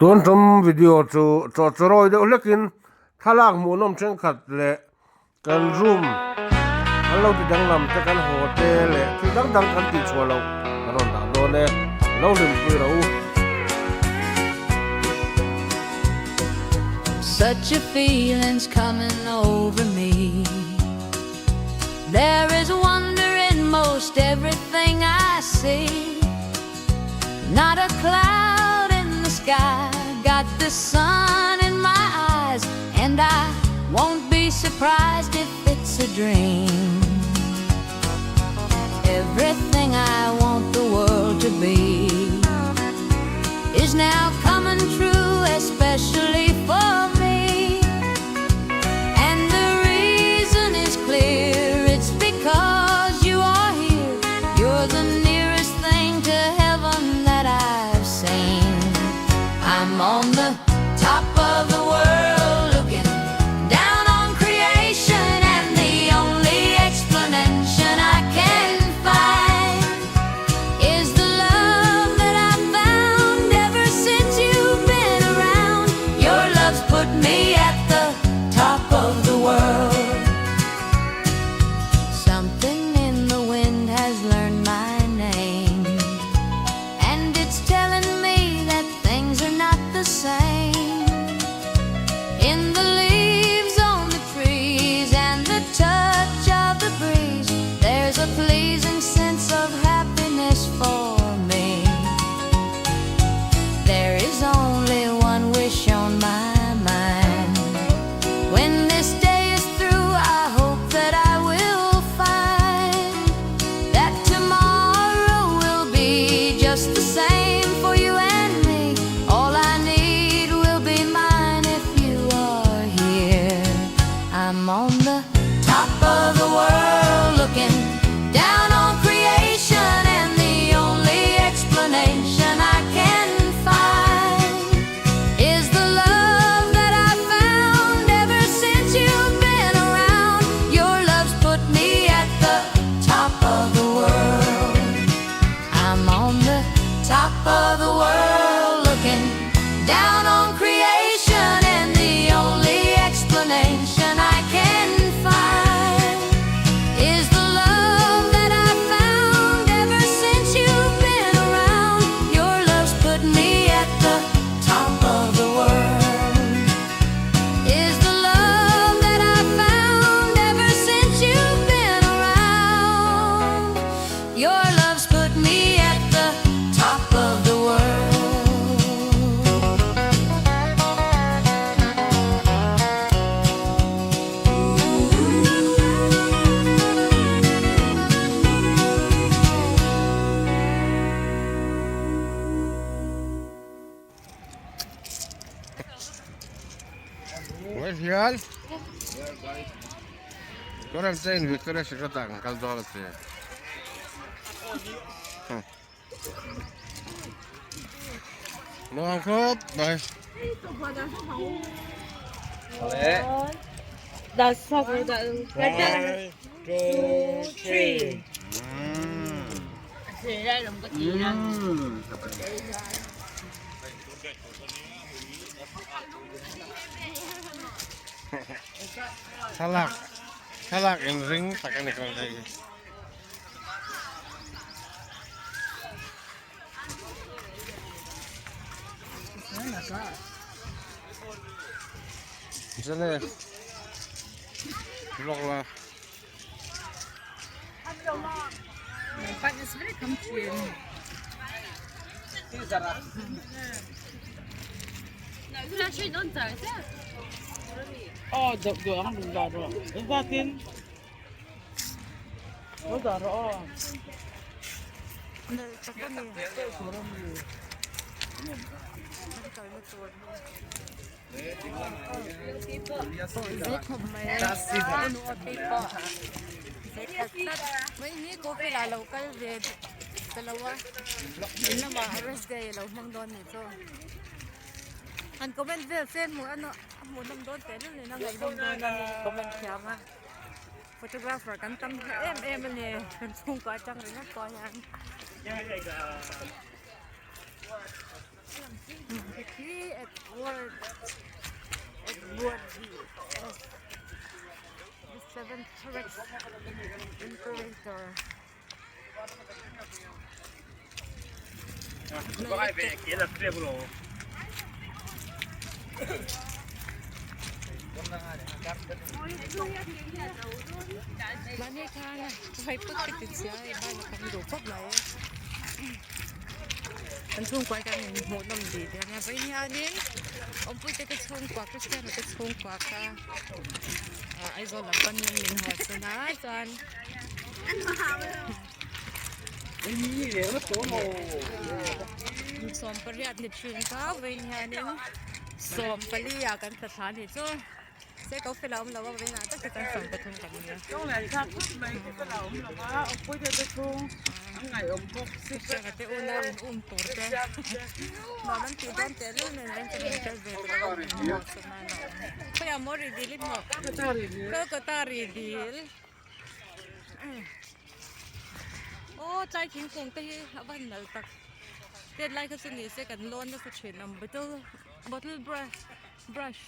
Tun tum video chu chawhchawrawi deuh hlekin thlalak hmuhnawm thenkhat leh kan room an lo ti danglam te kan haw te leh thil dang dang kan tih chhuah loh kan rawn dah dawn e, lo hlimpui rawh u. Such a feeling's coming over me There is wonder in most everything I see Not a cloud in the sky Got the sun in my eyes And I won't be surprised if it's a dream Everything I want the world to be Is now coming true Especially for me And the reason is clear It's because you are here You're the nearest thing to heaven that I've seen I'm on the top of the world looking down on creation And the only explanation I can find Is the love that I've found ever since you've been around Your love's put me at the top of the world Something in the wind has learned my name And it's telling me that things are not the same In the leaves on the trees and the touch of the breeze There's a pleasing sense of happiness for me There is only one wish on my mind When this day is through I hope that I will find That tomorrow will be just the same for you and me All I need will be mine if you are here I'm on the top of the world looking down on creation And the only explanation I can find Is the love that I've found ever since you've been around Your love's put me at the top of the world I'm on the top of the world looking down on creation And the only explanation I can find Is the love that I've found ever since you've been around Your love's put me at the top of the world Is the love that I've found ever since you've been around Your love's put me at the top of the world Where's hian Quarantine Victoria Secret ah kan kal dawn a ti. Nuam khawp mai. One, two, three. Thlalak thlalak in ring tak a ni kawng hei hi. Zane vlog la. Photographer kan tam em em a ni kan chhungkua atang ringawt pawh hian. Khi Rex Imperator. Mahni khan vai put te ti chhia a ban a kan duh khawp mai kan chhungkua hi kan inhmuh nawm dih der nia vawiin hianin awmpui te te chhungkua Christian te chhungkua kha Aizawl lam panin min haw chhun a chuan. 18 ni thin kha vawiin hianin 14 ah kan tla thla a nih chu se ko fel a awm lo a vawiin ah tak te chuan 13 kan nia. Hrianga te unau in um tur te nuam an tih dawn teh lul nen vawiin chuan in tel ve tur a awm maw khawiah maw ri dil i hmuh Kolkata ri dil. Aw tlai thingkung te hi a van nalh tak tet lai kha chu ni se kan lawn nasa thin ang bottle bottle brush brush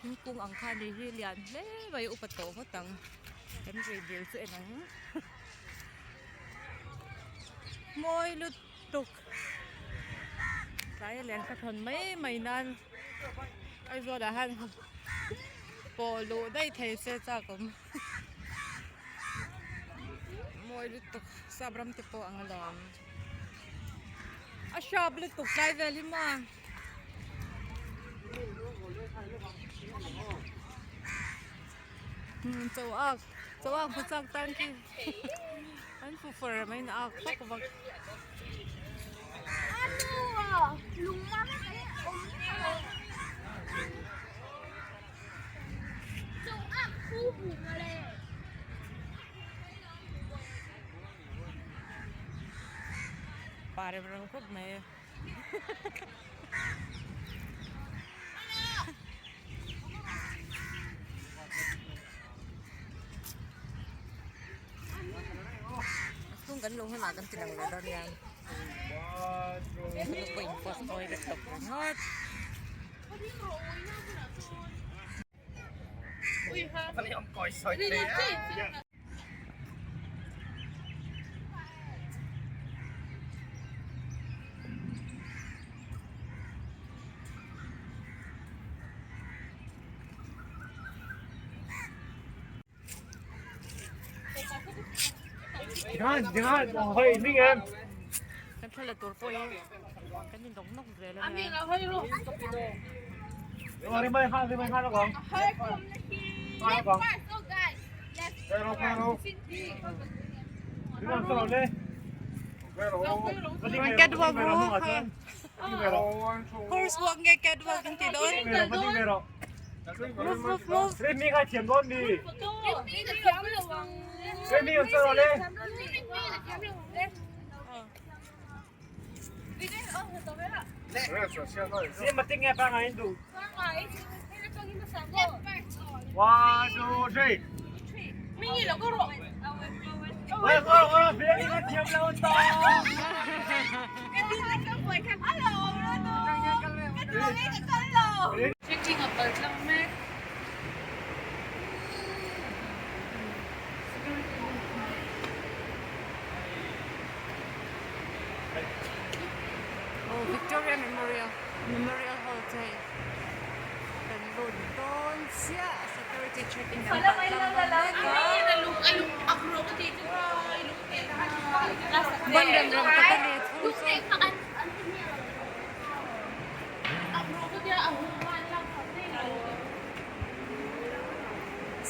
thingkung ang kha ni hi lian hle mai upa tawh ngawt ang kan rei dil chu en ang mawi lutuk tlai a lian kha thawn mai mai nan Aizawl ah hian pawh luh daih thei se chak awm. Mawi lutuk sap ram te pawh ang alawm a sharp lutuk tlai vel hi maw chaw ak chaw ak hmu chak tan khi an fu fur mai in a ak vak vak. Pa rem rem khawp mai e. Chhung kan luh hunah kan ti lang leh dawn nia. Ka pawh in post mawi vek tawp ringawt. Kan thla la tur pawh hi kan in nawk nawk zel a nia. Catwalk Horse walk nge catwalk an ti dawn. Move move move. Aw Victoria Memorial Memorial Hall chu hei kan lut dawn chiah security check in kan kalh tlang dawn mek a ban rem rem tak a ni chhung chu.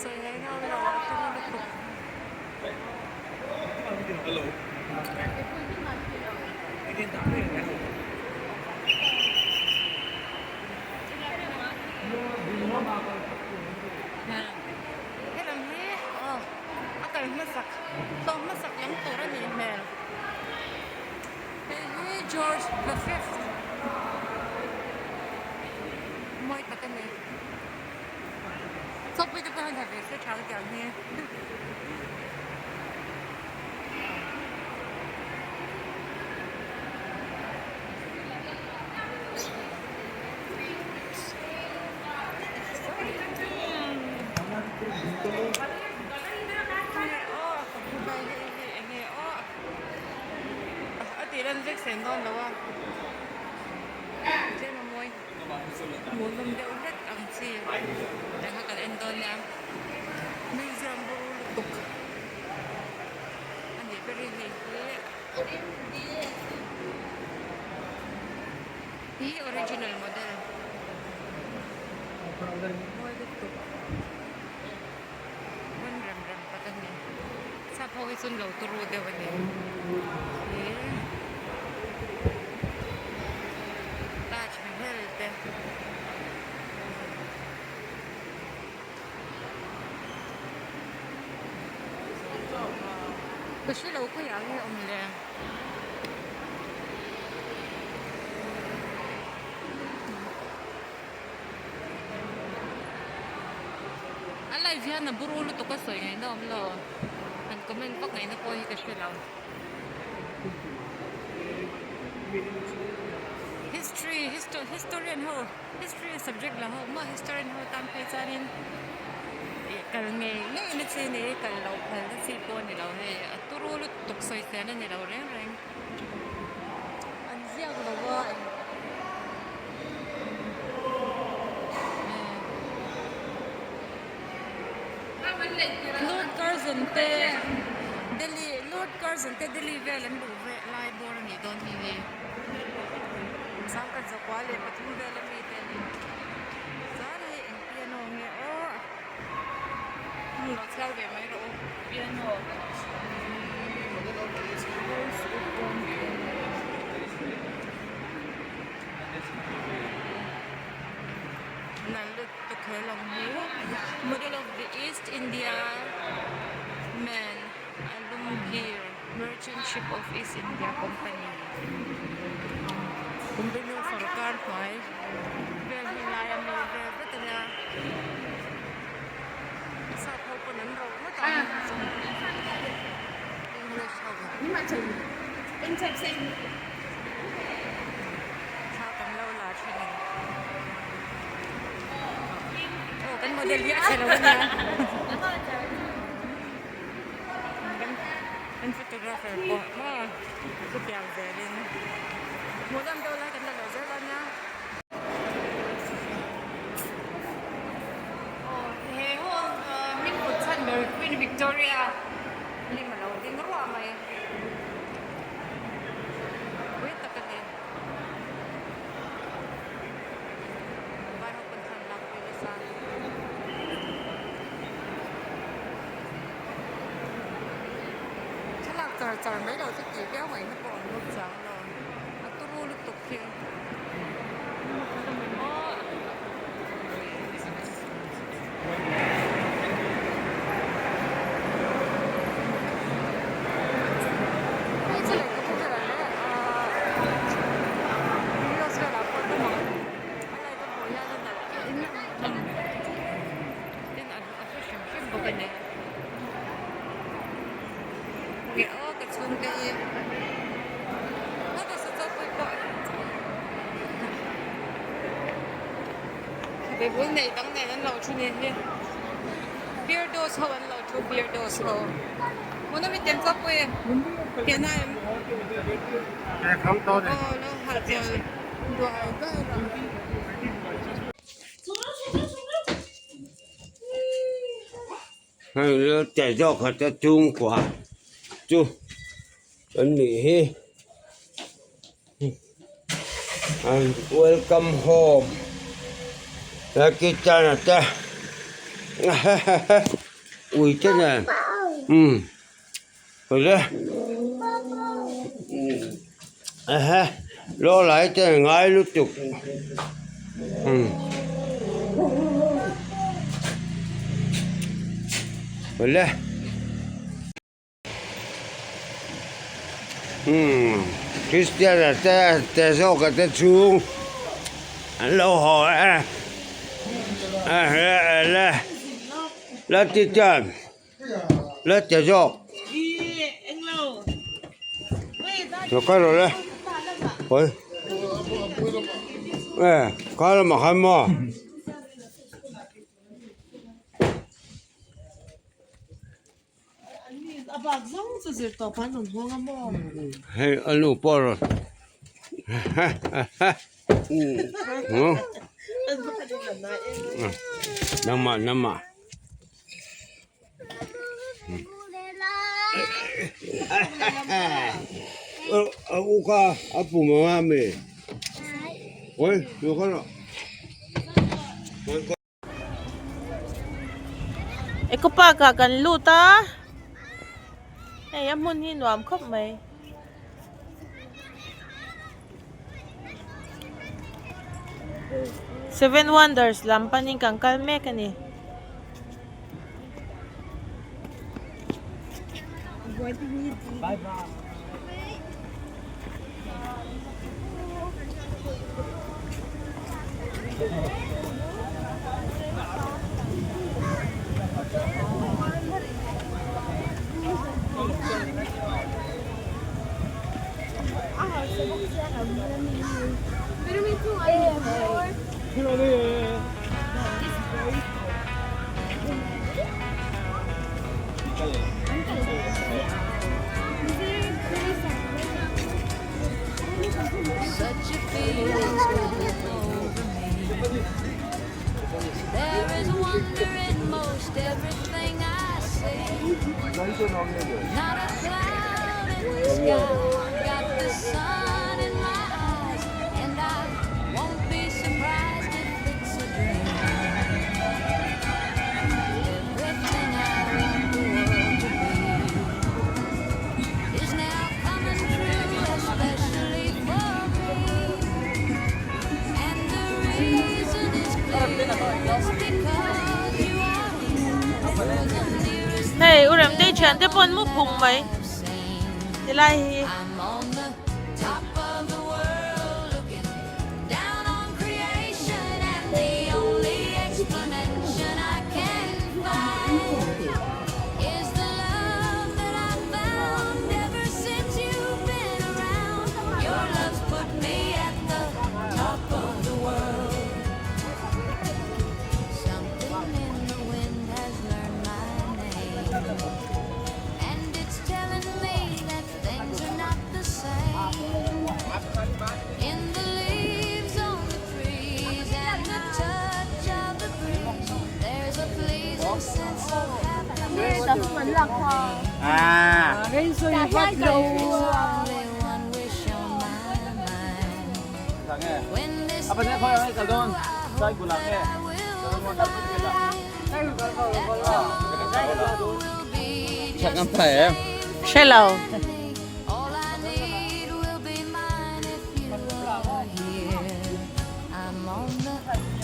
Sawi ngaih na lo a turu lutuk. Helam hi aw a kal hmasak hlawh hmasak lam tur a nih hmel. Hei hi George the fifth mawi tak a ni. Chawpui te pawh hian ha ve se tha ka ti ang hi. sen dawn lo a tlem a mawi hmuhnawm deuh hlek ang chi eng kha kan en dawn nia museum bur lutuk a nih ber hi hei hi hi original model mawi lutuk hmun rem rem tak a ni sap ho hi chu an lo turu deuh a ni he Taj Mahal te ka hre lo khawiah nge awm le. A live hian a buru lutuk a sawi ngaihna awm lo han comment vak ngaihna pawh hi ka hre lo. History historian ho history subject la ho maw historian ho tan phei chuanin ih kal ngei ngei na chi a ni kal loh phal na chi pawh a ni lo hei a turu lutuk sawi fiah na ni lo reng reng an ziak lo a eng. Lord Curzon te Delhi Lord Curzon te Delhi vel an luh ve lai bawr a nih dawn hi hei sangkhat zakua leh pathum vel ami te a ni chuan hei eng piano nge aw hmun lo chhiar ve mai rawh u piano rose upon piano. Nal lutuk he lang hi model of the East India man Alamgir merchant ship of East India Company Company sarkar hnuai vel hi laia mi vel vek a nia sap ho pawn an ro ngawt ang English ho Thla kan lo la thin a ni. Aw kan model hi a chhe lo a nia. Kan photographer pawh maw chutiang zelin hmuhnawm deuh lai kan la lo zel a nia. Aw he hall hming kut chhan ber Queen Victoria lim a lo ding ruah mai. Pui tak a ni. Vai ho pawn thlan lak pui nasa. Thlalak char char mai lo chu tih viau ngaihna pawh an awm chiang lo. A turu lutuk hi. Aw. Hei chu lehkhabu velah leh ahh videos velah pawh tum ang a live a hmuh hian a nalh tin a hre hrim hrim bawk a ni nge aw ka chhungte hi Bul nei dang nen an lo thu nen hi beer dose ho an lo thu beer dose ho hmun ami tem chawp pawh e pian a em aw lo hahchawl duai duai rawh. Hei te zawk kha te chhungkua chu an nih hi an welcome home he kitchen a te ui te nen umm ehe lawlai te ngai lutuk umm awle umm Christian a te te zawk a te chhung an lo haw e ehe ele la ti chuan. La che zawk. Lo kal rawh le. Oi. E, kha lamah khan maw. Hei a nu pawh rawn. Nangmah nangmah. U kha a pum anga mi. Oi, tu kha rawh. Eco park ah kan lut a hei a hmun hi nuam khawp mai. Seven wonders lam panin kan kal mek a ni. Such a feeling's coming over me. There is wonder in most everything I see. Not a cloud in the sky. Got the sun in my eyes, and I won't be surprised if it's a dream. Everything I want the world to be is now coming true, especially for me. And the reason is clear, it's because you are here. You're the nearest Hei u rem te thian te pawh an mu phung mai I've seen. tilai hi. I'm on the top of the world looking down on creation, and the only explanation I can find is the love that I found ever since you've been around. Your love's put me at the top of the world. Something in the wind has learned my name. And it's telling me that things are not the same. In the leaves on the trees and the touch of the breeze, there's a pleasing sense of happiness. There's only one wish on my mind. When this day's through, I hope that I will find that tomorrow will be just the same Hre lo. for me. All I need will be mine if you are here. I'm on the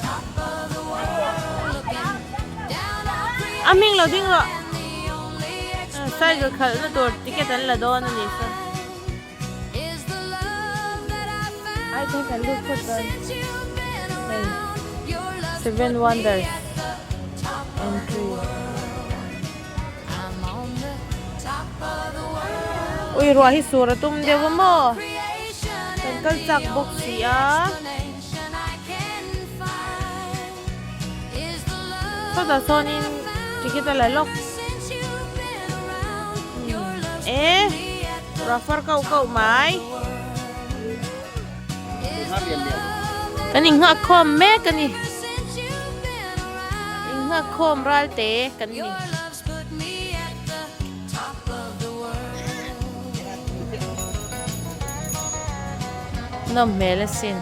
top of the world looking down on A hming lo ding rawh. and the only Cycle khalh na tur ticket an la dawn a ni saw. is the love that I I found think I look ever for the- since you've been around. Your love's Seven put me Wonders at the top of the entry. world. I'm on the top of the world. Ui ruah hi sur a tum deuh a maw? Creation Kan and kal the chak bawk only si a. explanation I can find is the love Sawtah sawnin ticket a la lawk. ever since you've been around. Your love's Eh, put me at the ruah far kau kau mai. is the love that Kan inghak khawm mek a ni. ever since you've been around. Inghak khawm ral te kan ni. Your love's put me at the top of the world. Nawm hmel asin.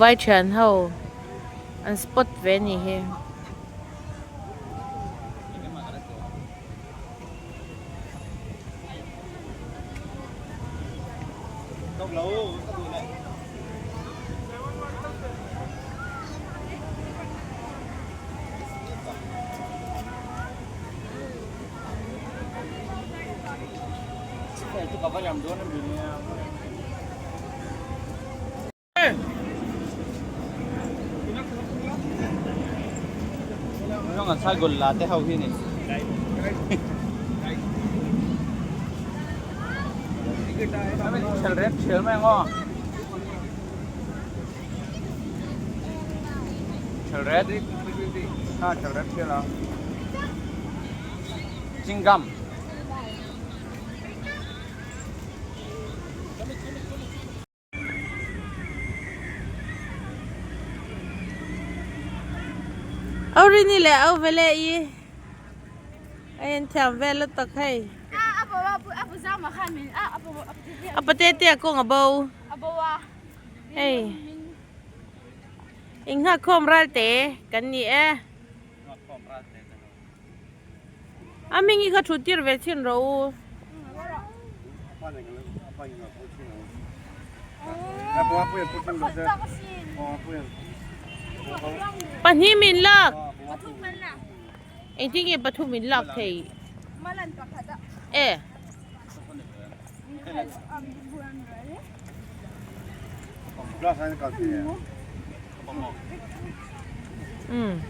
Vai thian ho an spot ve a ni hi. Aurini leh Auvelei a inthiam vel lutuk hei. A pate te a kawng a bo. Hei inghakkhawm ral te kan ni e. A hming hi kha thut tir ve thin rawh u. Pahnih min lak. Engtin nge pathum min lak thei? E. Um.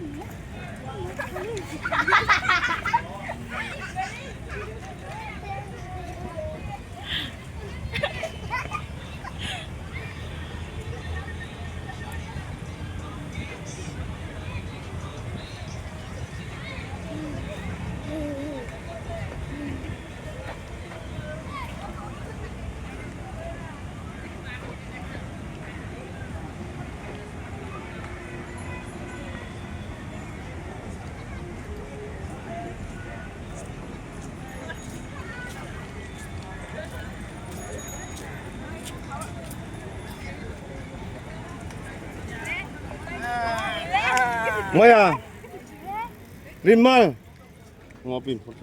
Maya Rimal Ngopin phot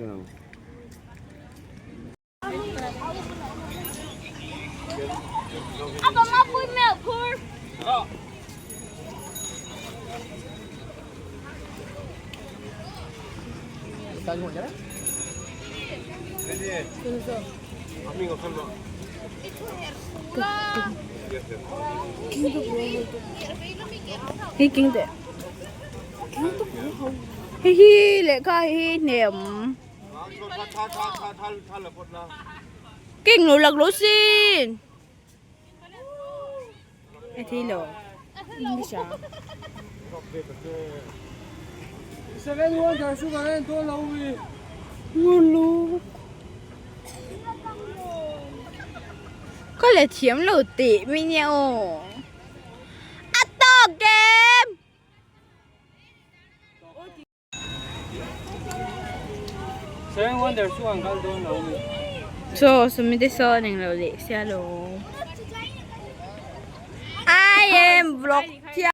Hi kinh teh hi hi lehkha hi hnem. Kinh lo lak lo sin. E thi lo. English a. Ka le thiam lo tih mi nia aw. A tawk em. So sumi te sawn englo leh sia lo. I am vlog thiam.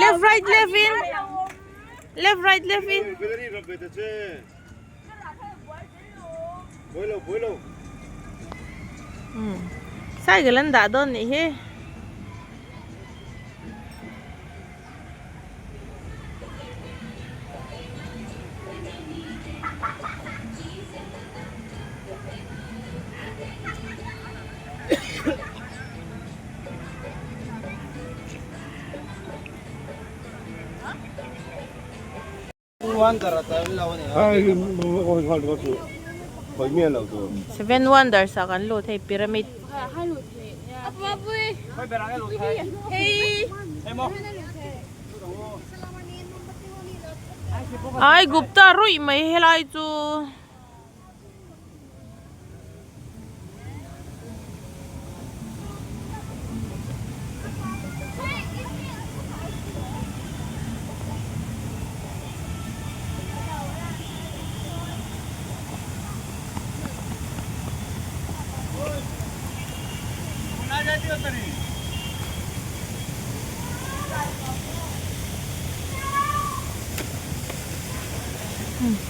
Left right left in left right left in cycle an dah dawn nih hi. Seven Wonders ah kan lut hei pyramid. Ai Gupta ruih mai helai chu.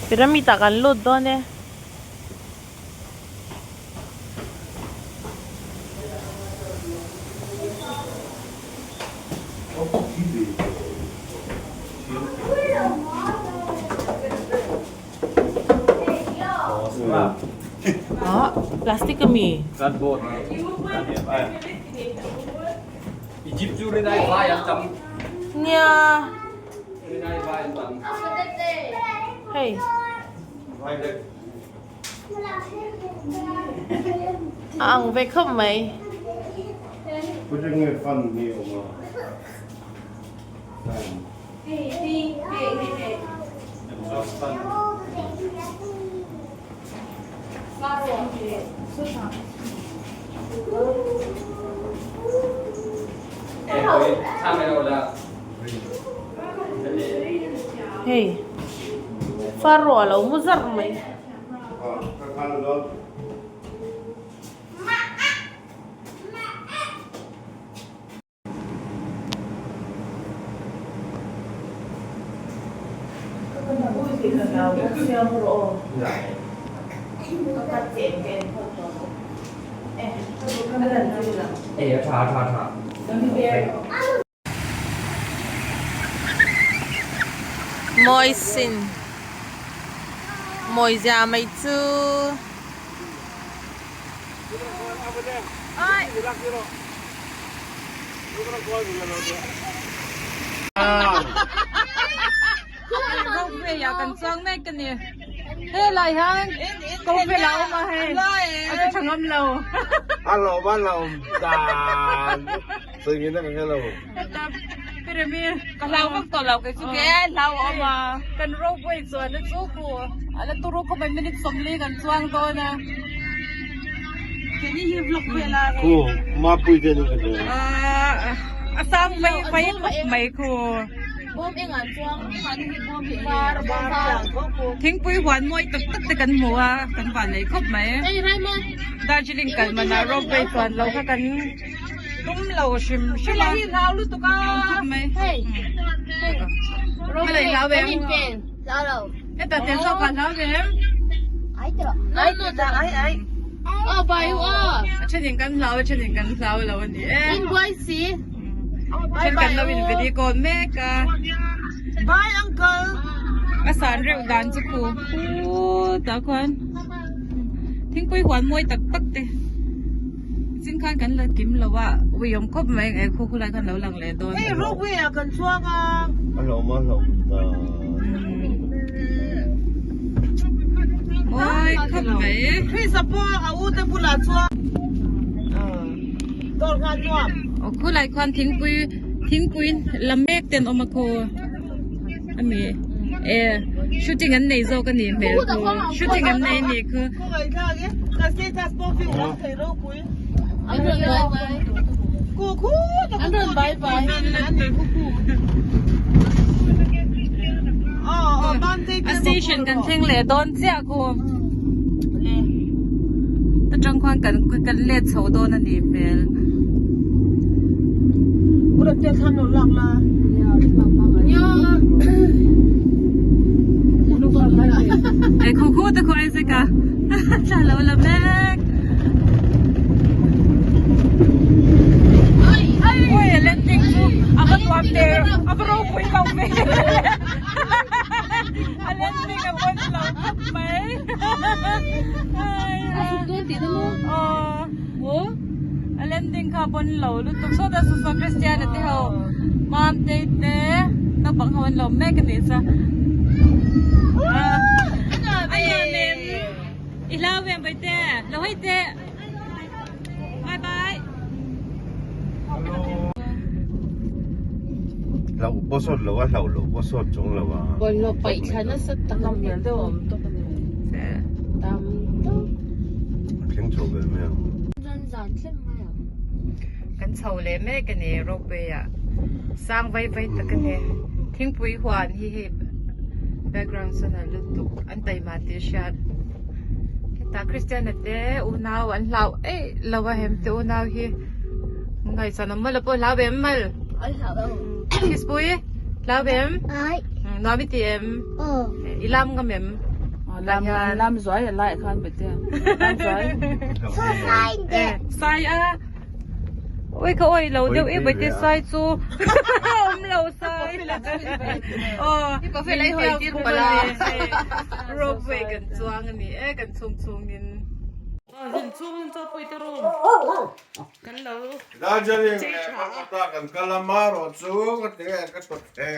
Pyramid ah kan lut dawn e. Ah, plastic ami. Cardboard. Egypt chu rinai vai an tam. Nia. Rinai vai an tam. Hei. Vai vek. A ang ve khawp mai. Putting nge fan hi awm a. Hei far rawh a lo mu zar mai. Mawi sin mawi zia mai chu. Ropeway ah kan chuang mek a ni. Helai hian ropeway a awm a hei a ti tha ngam lo. A lawm a lawm dan sawi ngei na ka hre lo. Heta Pyramid ka hlau vak tawh lo kei chu ke hlau a awm a. Kan ropeway chuan a chu khu a la turu khawp mai minute 40 kan chuang dawn a. Khu mapui te ni ka hria. A sang mai mai khawp mai khu. Thingpui huan mawi tak tak te kan hmu a kan van nei khawp mai. Darjeeling kal manah ropeway chuan lo kha kan tum lo hrim hrim a. Khawp mai. Hmala i hlau em? Heta tel zawk ah hlau em? A thenin kan hlau a thenin kan hlau lo a ni e. Then kan lo in video call mek a. Bye uncle. A san reuh dan chu khu khut ah khuan thingpui huan mawi tak tak te chin khan kan la kim lo a ui awm khawp mai e khu khulai khan lo lang leh dawn. Hei ropeway ah kan chuang a. A hlawm a hlawm ta. Mawi khawp mai. Chris a pawh a u te bulah chuan. Dawr nghal nuam. Aw khulai khuan thingpui thingpui la mek te an awm a khaw ami e shooting an nei zawk a nih hmel khu shooting an nei anih khu. Khawngaih thlak e ka status pawh khi awm thei ropui. Ku khu ta ku ku bye bye. A station kan thleng leh dawn chiah khu. Ta tang khuan kan kan let chho dawn a nih hmel. Ei khu khu te khu ai se ka thla lo la mek. Oi a landing chu a va tuam der a va ropui lo ve. A landing a pawn lo khawp mai. A landing kha a pawn lo lutuk sawta saw Christian a te ho mam te te naupang ho an lo mek a nih chu. A nuam em i hlau em Baite lo hei teh bye bye. Hlauh pawh sawt lo a hlauh loh pawh sawt chung lo a. Bawlhhlawh paih thla nasa tak a ni. Deuh awm tawk a ni. Tam tawk. A thleng chho ve mai ang. Zan thleng mai ang. Kan chho leh mek a ni ropeway ah sang vai vai tak a ni. Thingpui huan hi hei background sawn a lutuk an taima tih a hriat. Hetah Christian a te unau an hlau eih lo a hem te unau hi. Ngaihsan awm mal a pawh hlau em mal? Ai hlau lo. Kispui hlau em? Ai. Nuam i ti em? Aw. I lam ngam em? Lam lam zuai a lai khan bete. Lam zuai. Sai de. Sai a. Ui ka awih lo deuh i bawihte sai chu awm lo sai aw min biak khum a ni ropeway kan chuang a ni e kan chhung chhungin. Aw zin chhungin chaw pawihte room kan lo Darjeeling leh Kolkata kan kal a marawh chu ka ti nge ka chhawt thei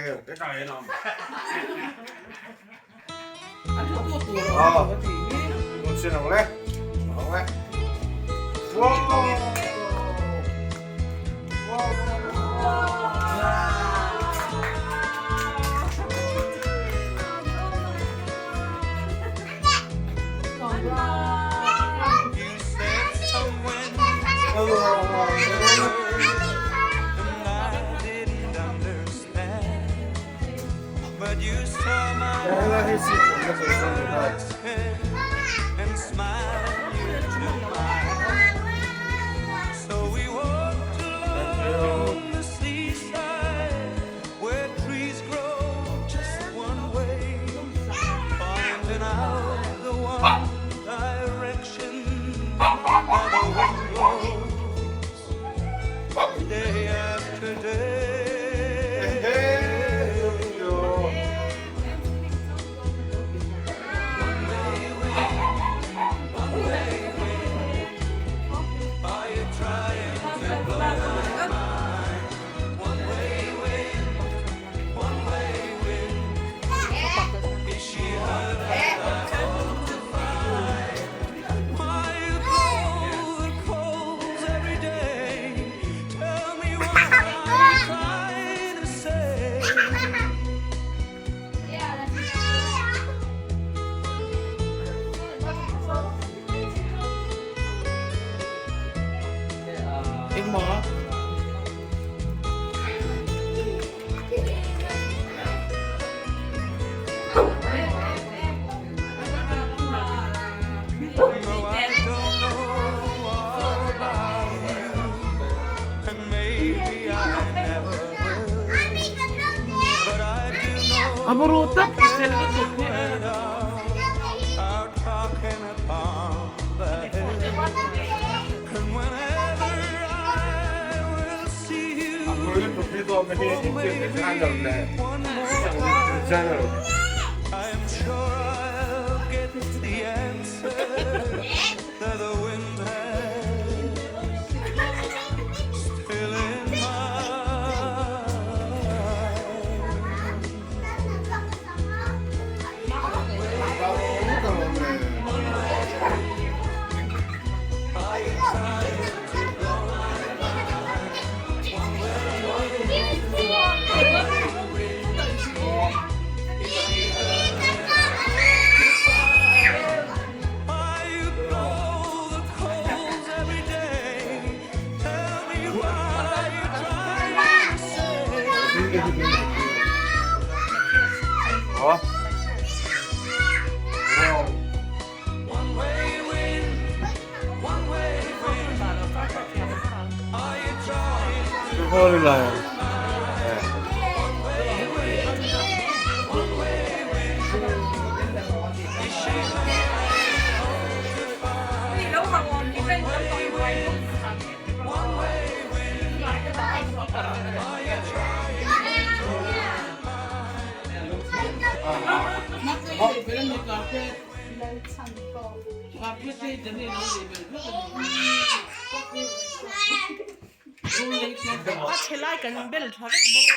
A chhe lai kan bel tha vek bawk.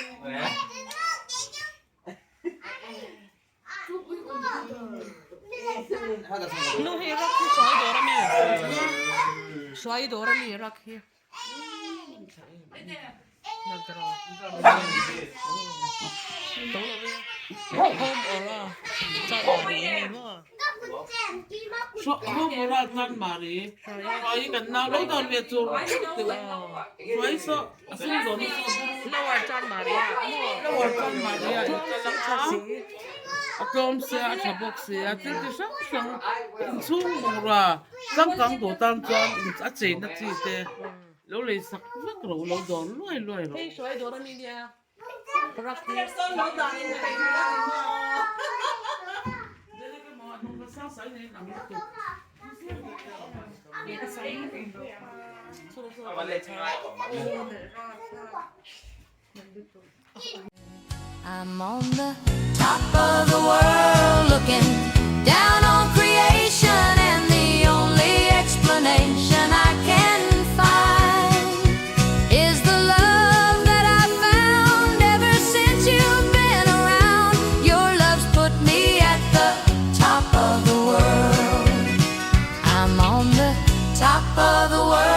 Nu hi rak hi hruai dawr a mi hruai dawr a mi rak hi A tlawm sia a tha bawk sia thil chi hrang hrang inchhung bungrua changkang duh tan chuan a cheina chi te lo lei sak vek rawh lo dawr luai luai rawh. I'm on the top of the world looking down on creation, and the only explanation I can find is the love that I found ever since you've been around. Your love's put me at the top of the world. I'm on the top of the world.